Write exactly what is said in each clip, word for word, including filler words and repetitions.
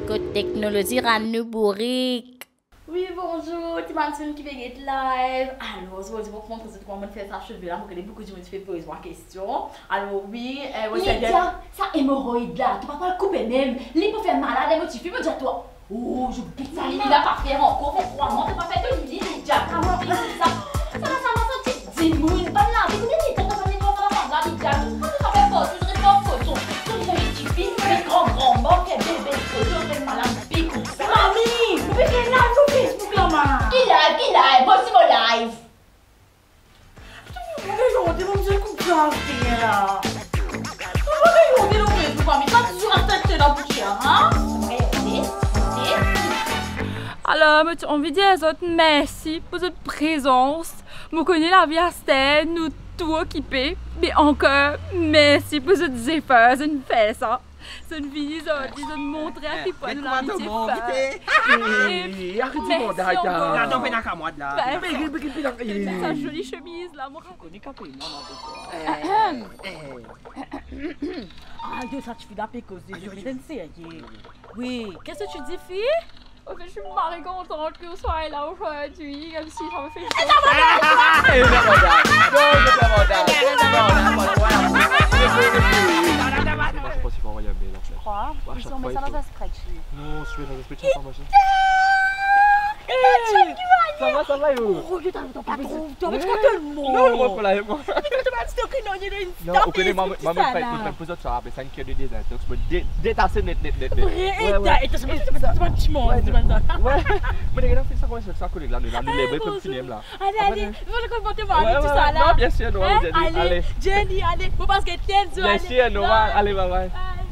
Kot teknolozi rann nou bourik. Wi, bonzour, ti bann dimoun ki pe get live. Alor, zordi mo pou montre zot kouma mo fer sa seve la. Mo kone boukou dimoun ti pe poz mwa kestion. Alor, wi, eh, wi, Lydia, sa emoroid la, to pa pou al koupe mem. Li pou fer malad mo tifi, mo dir twa. Oh, zot bet sa, li la pa fer ankor, fer trwa mwa, to pa fer to lili, Lydia. Kouma ou pe fer sa? Sa la, sa la, sa ti dimoun, pa la, li kouma li, to pa fer trwa mwa, la, Lydia. To pa fer partou, to pa fer koton. To pa fer tifi, me gran, gran mwa, fer bebe, to fer malad. Mami, ou pe fer live lor Facebook la, ma? Ki live, ki live? Mo si mo live. Mo pe zordi, mo bizin koup sa aster la. Mo pe zordi lor Facebook, mami, pa touzour aster la pou dir, hein? Alor, mo ti anvi dir zot mersi pou zot prezans. Mo kone lavi aster, nou tou okipe, me ankor mersi pou zot zefor, zot fer sa. Zot vini zordi, zot montre a ki pwin nou lamitie fer. Aret dimande, mersi ankor. Sa zoli semiz la, mo kone kape mwa, mwa. Ah, yo, sa tifi la pe koze, zot serye. Wi, qu'est-ce que tu dis, fille? Anfin, je suis mari contente que vous soyez là aujourd'hui, même si ça me fait chaud. Eh, non, madame. Non, non, madame. Non, non, madame. Moi, je pense qu'il faut envoyer un mail, en fait. Tu crois? Ouais, à chaque fois, il faut. Non, je suis dans un spreadsheet, machin. Ça va, ça va, yo? Oh, yo, t'as, t'as pas trop, t'as pas trop tellement. Non, moi, pour la, moi. Non, ou kone, mwa, mwa, mwa, mwa, mwa, mwa, mwa, mwa, sa, apre sa, enn kir de dezintox, mo de-, detase net, net, net, net. Vre? Wi, wi. Eta, eta, sa, sa, sa, sa, ti mwa, ti mwa, sa. Wi. Mo regarde sa, kouma sa, sa, koleg la, nou la, nou libre pou fini la. Ale, ale, nou konport mwa, wi, wi, tou sa la. Non, bien sûr, normal, ale, Jenny, ale. Mo pas get ten, ale. Bien sûr, normal. Ale, bye, bye. Bye.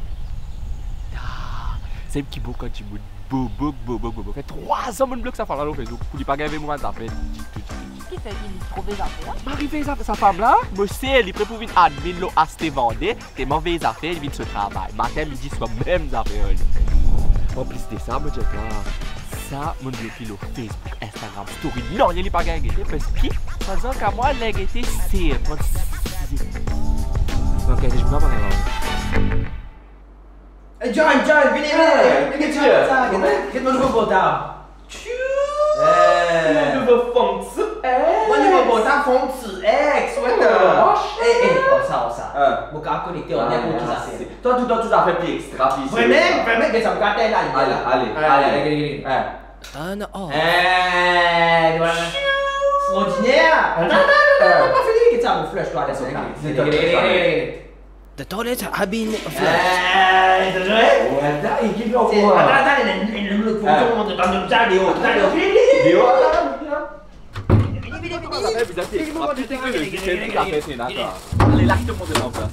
Ah, se ki bo kan ti bout. Bo, bo, bo, bo, bo, bo. Fer trwa zan mo blok sa fam la lor Facebook pou li pa gagn mo bann zafer ditou, ditou, ditou. Ki fer ki li trouv zafer? Mo arive sa, sa fam la, mo ser li pre pou vinn admin lor Aste Vande, telman vey zafer, li vinn so travay. Matin, midi, swar, mem zafer li. Anplis de sa, mo dir twa, sa, mo blok li lor Facebook, Instagram, story, nanye li pa gagn gete, parski, pandan ka mwa, ler gete, ser, pran size. Donk, gete, mo pa gagn. Eh, John, John, vini, vini, vini, get sa, get, get mo nouvo portab. Tchou! Eh. Mo nouvo phone X. Mo nouvo portab, phone X, what the? Eh, eh, oh sa, oh sa. Mo kapav konekte an ninport ki zafer. Twa, tou, tou zafer pli extra, pli sere. Vremem, vremem, get sa, mo kapav atann la. Ale, ale, ale, ale, ale. Turn off. Eh, extraordiner. Atann, atann, atann, atann, pa fini, get sa, mo flush twa, get sa. The toilets have been flushed. Eh, to trouve? Atann, atann, atann, atann, atann, atann, deor, deor. Vini, vini, vini, vini. Vini, vini, vini, vini, vini, vini. Ale, la, to mont devan sa.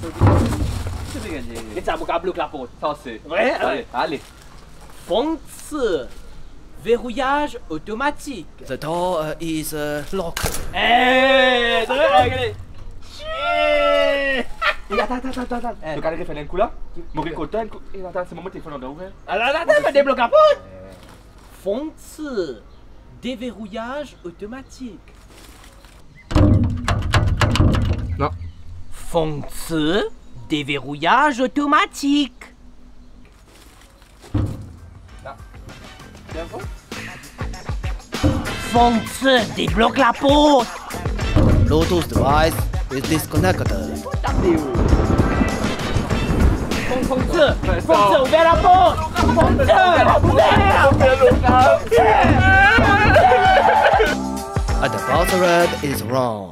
Get sa, mo kapav blok laport. Sa, se vre? Ale, ale. Phone X, verrouillage automatique. The door, uh, is, uh, locked. Eh, to trouve, gete. Eh, atann, atann, atann, atann. Eh. To kapav refer enn kou la? Mo rekontan enn kou. Eh, atann, se mwa mo telefon andan, ouver. Atann, atann, atann, deblok laport. Phone X, déverrouillage automatique. Non. Phone X, déverrouillage automatique. Non. Phone X, deblok laport. Bluetooth device is disconnected. Phone X, Phone X, ouver laport. Phone X, ouver. A departure is wrong.